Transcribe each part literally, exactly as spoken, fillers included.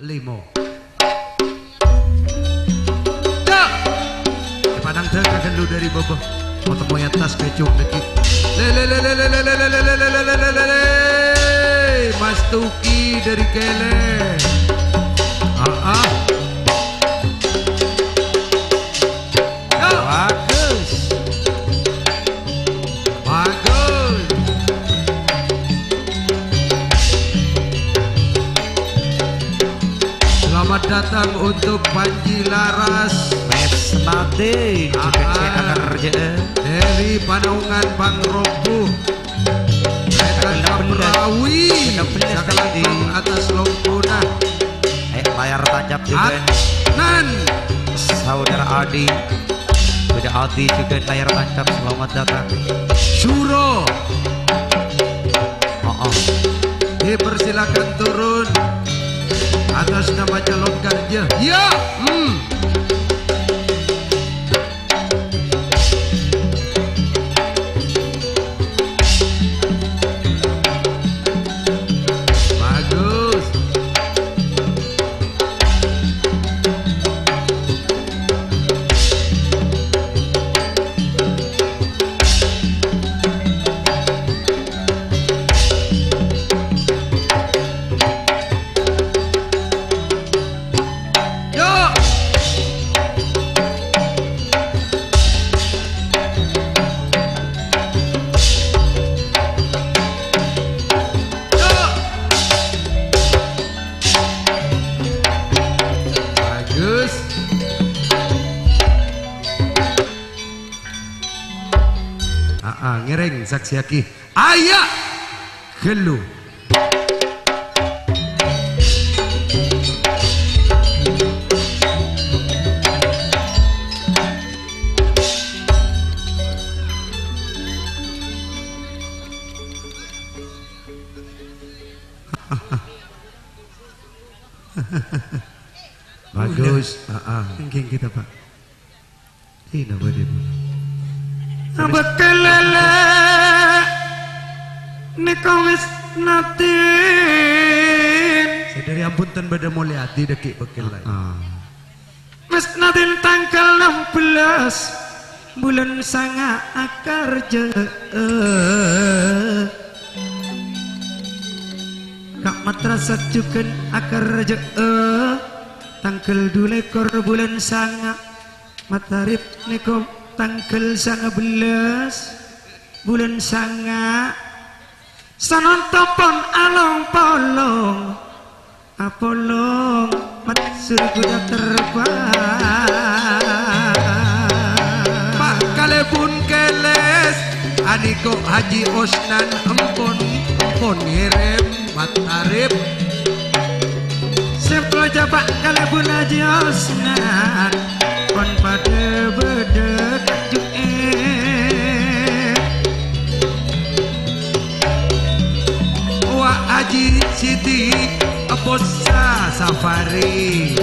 Limo. Cak! Èpadhâng dhâ' ka ghâllu dâri bâbâ. Otomo è attas kècung dhâggi'. Lè, lè, lè, lè. Mas Tuki dâri Kèlè. Ah, ah. Yo. Bagus. Bagus. Selamat datang untuk Panji Laras. Mesnati, jhughân sè Ah, ah. akerjâ'â. Dâri Panaungan Pangrubuh. Ètan Bener-bener. Kaprawi. Bener-bener, sakalangkong Adi. Atas longkona. Eh, layar tancap jhughân. Adnan. Saudara Adi. Bâdâ Adi jhughân layar tancap. Selamat datang. Suro. Oh, oh. Dipersilakan turun atas nama calon kerja. Ya, hmm. Bagus. Yo. Yo. Bagus. Aa, ngèrèng, saksèyaghi. Aya! Ghâllu. Bagus. Heeh. Èngghi, èngghi, Pak. Dina bâdhi, Bu. Bâkkèl lèlè nèka wis nadin. Sadhâjâ ampon ten bâdâ molè adi dhâggi' bâkkèl laèn. Ah. Wis nadin tangghâl enam belas bulân sanga' akarjâ'â. Ka' matrasat jhughân akarjâ'â tangghâl dulèkor bulân sanga'. Matarèp nèko tangghâl sanga bellâs bulân sanga'. Sanonto pon along-polong, apolong, matsur kuda terbang. Pak Kalèbun Kèlès, anèko Haji Osnan empon, empon ngèrèm. Matarèp. Sè pojhâ Pak Kalèbun Haji Osnan, pon padâ bâdâ kaju'è. Wa Haji Siti, Apossa Safari.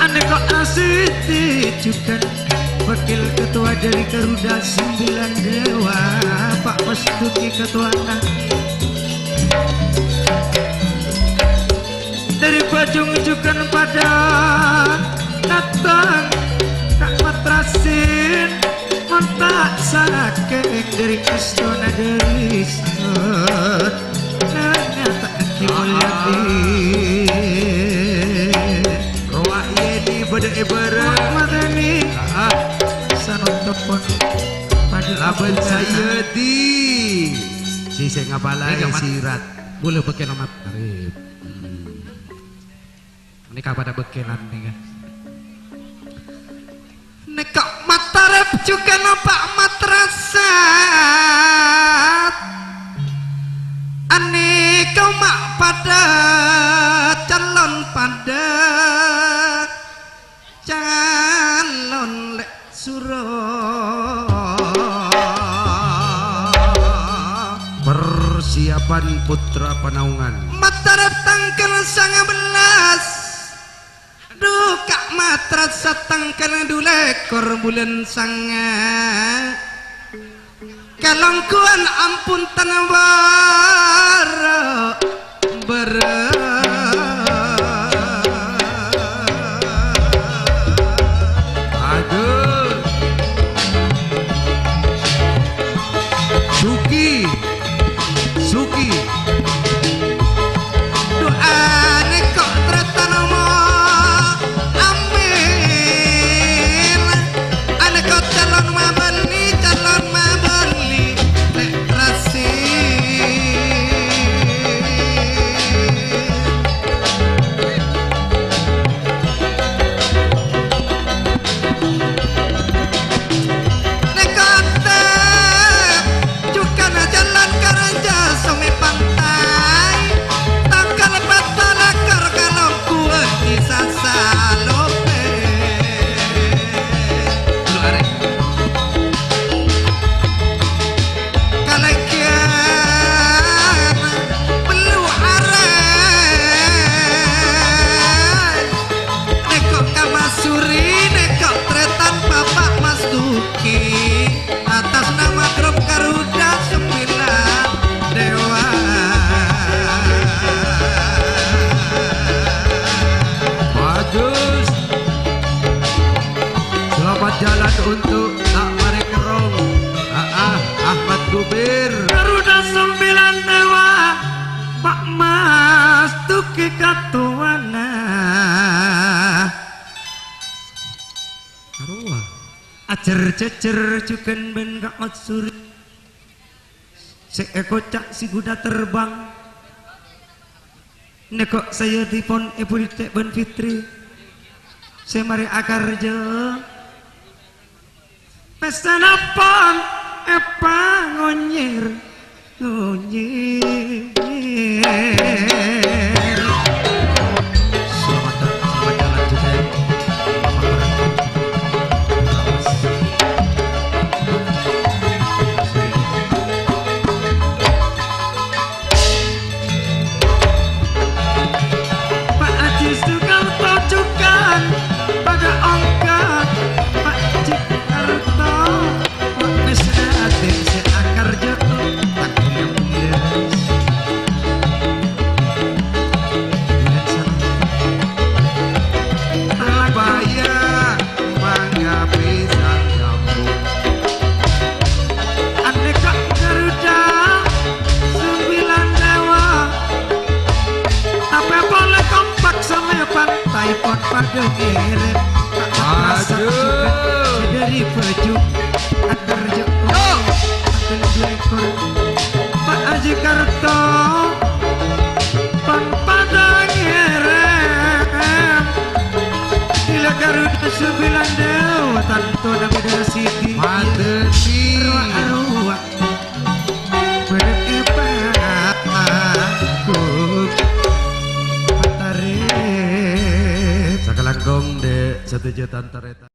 Anèko asiti jhughân. Wakil ketua dari Garuda Sembilan Dewa, Pak Mastuki ketuana. Dari Bajung jhughân padâ dâteng, Ka' Matrasin, monta' sakèng dari Astona Deris. Nanya tak Ki Mulyadi. Rowa Yeni bâdâ è bârâ'. Muhammad Ani. Ah. Sanonto pon padâ Laban abdhina. Sayadi. Si sè ngapalaè Mat. Sirat. Bulâ bâkkèl Mat Arif. Hmm. Nèka padâ bâkkèlan nèka. Nèka Matarèp jhughân Pak Matrasat. Anèka ma' padâ calon padâ calon lè' suro. Persiapan Putra Panaungan. Matarèp tangghâl sanga bellâs. Dhu, Ka' Matrasat tangghâl dhu lèkor bulân sanga'. Kalongghuwân ampon tan bârâ'-bârâ'. Untuk ta' marè kerrong. Ah, ah, Ahmad Gubir. Garuda Sembilan Dewa, Pak Mas Tuki katowana. Arowa. Ajhâr-jhâjhâr jhughân bân Ka' Ot Suri. Sè èkoca' sè ghudha terbang. Nèko' sayyidipon Èbhu Ridhâ bân Fitri. Sè marè akarjâ. Pèssèna pon èpangonyèr. Ngonyer. Selamat datang, selamat jalan juga ya. Pak Haji Sukarto Jukan, padâ ongghâ Pak Haji Sukarto. Wis raddhin sè akarjâ, tak gelem leres. Talabaya mangga pisang nyambung. Anèka Garuda Sembilan Dewa. Tapè polè kompak samè pantai pon padâ ngèrèm. Aduh. Dâri bhâjhu. Agar jhâ' Pak Haji Karto, pan padâ ngèrèm. Ghilâ Garuda Sembilan Dewa, tantona bâdâ siti. Madâsi. Rowa-rowa. Bâdâ èpangghuk. Patarè. Sakalangkong, Dek, sadhâjâ tan-tarètan.